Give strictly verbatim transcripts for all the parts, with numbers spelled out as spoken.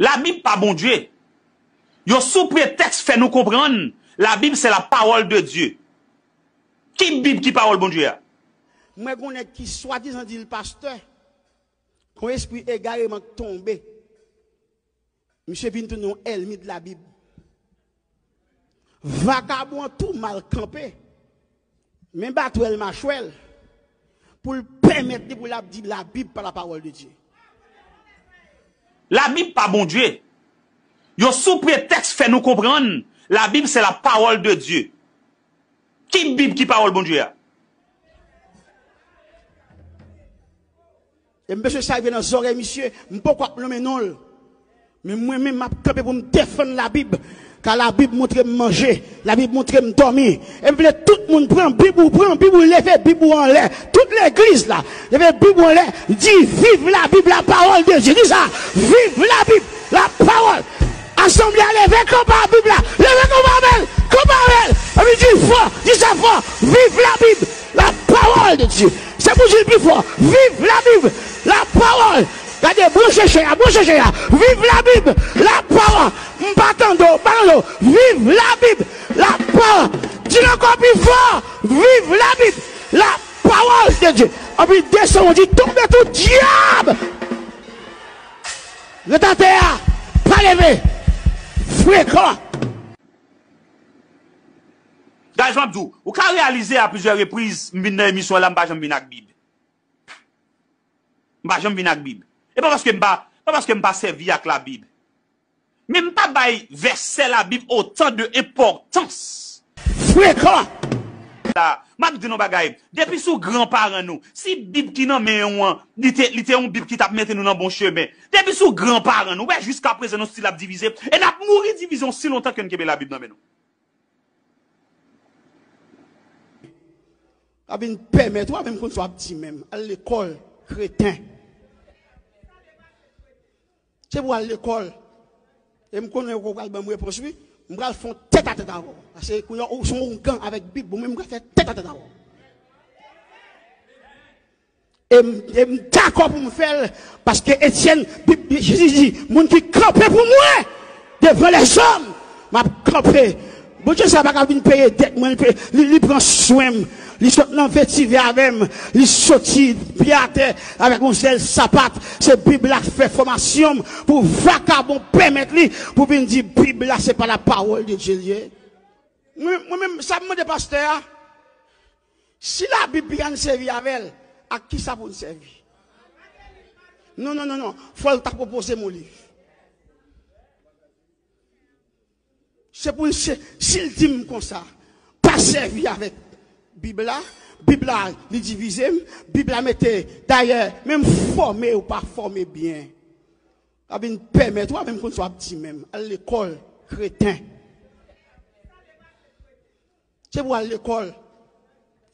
Labib pa Bondye. Yo sou pretèks fè nou konprann Labib se la parole de Dieu. Ki Bib ki pawòl Bondye a? Mwen gen yon nèg ki swadizan di l pastè, kon espri egareman k tonbe. Misye vin tounen yon èlmi de Labib. Vakabon an tou mal kanpe. Men batwèl machwèl pou l pèmèt li pou l ap di Labib pa la parole de Dieu. Labib pa Bondye. Yo sou pretèks fè nou konprann Labib se la parole de Dieu. Ki Bib ki pawòl Bondye a? E m bezwen sa rive nan zòrèy misye, m poko ap nonmen non l. Men mwen menm m ap kanpe pou m defann Labib. Ka Labib montre m manje, Labib montre m dòmi. E m vle tout moun pran Bib ou, pran Bib ou, leve Bib ou anlè. Tout legliz la, leve Bib ou anlè, di viv Labib, la parole de Dieu. Di sa, viv Labib, la parole. Asanble a leve kanpe a Bib la, leve kanpe avè l, kanpe avè l. Epi di fò, di sa fò, viv Labib, la parole de Dieu. Se pou di l pi fò, viv Labib, la parole. Gade, branche chen an, branche chen an. Viv Labib, la parole. M pa tande w, m pa tande w. Viv Labib, la parole. Di l ankò pi fò, viv Labib, la parole de Dieu. Epi desann, di tonbe tout dyab. Ret atè a, pa leve. Frekan. Guys, m ap di w, ou ka reyalize a plizyè repriz, m vin nan emisyon la, m pa janm vin ak Bib. M pa janm vin ak Bib. E pa paske m pa, pa paske m pa sèvi ak Labib. Men m pa bay vèsè Labib otan de enpòtans. Frekan! La, m ap di nou bagay. Depi sou gran paran nou, si Bib ki nan men w an, li te, li te yon Bib ki t ap mete nou nan bon chemen. Depi sou gran paran nou, wè jiska prezan nou still ap divize. E n ap mouri divize osi lontan ke n kenbe Labib nan men nou. A vin pèmèt ou, a vin konn sa w ap di menm. Al lekòl, kreten. Se pou al lekòl. E m konnen ou pral ban m repons, wi. M pral fè yon tèt a tèt avè w. Paske kounye a, ou se yon ougan avèk Bib, ou menm m pral fè tèt a tèt avè w. E m, e m dakò pou m fè l, paske Etyèn, Bib, Jezi di, moun ki kanpe pou mwen devan lèzòm, m ap kanpe. Bondye sa pa ka vin peye dèt mwen, li, pe- li, li pran swen m. Li sot nan vetivè avè m. Li soti pye atè avèk yon sèl sapat. Se Bib la k fè fòmasyon m pou vakabon pèmèt li pou vin di Bib la se pa la parole de Dieu li ye. Mwen, mwen menm, sa m mande pastè a, si Labib pi ka n sèvi avè l, ak ki sa pou n sèvi? Non, non, non, non. Fò l ta pwopoze m yon liv. Se pou l, se, si l di m konsa, pa sèvi avèk Bib la, Bib la, li divize m, Bib la mete, dayè, menm fòme ou pa fòme byen. A vin pèmèt ou, a vin konn sa w ap di menm. Al lekòl, kreten. Se pou al lekòl.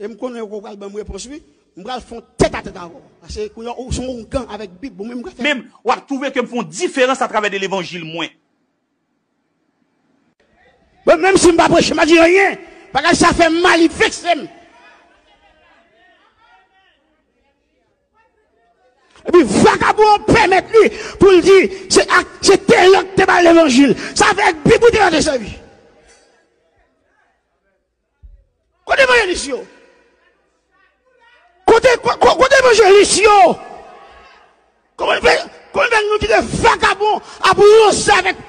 E m konnen ou pral ban m repons, wi. M pral fè yon tèt a tèt avè w. Paske kounye a, ou se yon ougan avèk Bib, ou menm pral fè. Menm, w ap twouve ke m fè yon diferans atravè de levanjil mwen. Bon, menm si m pa preche, m pa di anyen. Bagay sa fè m mal, li vekse m. Epi vakabon an pèmèt li pou l di, se ak, se tèl lòt te ba l levanjil. Sa fè ak Bib ou te ka te sèvi. Kote evanjelis yo? Kote, ko- ko- kote evanjelis yo? Kòman fè, kòman fè nou kite vakabon ap ranse avèk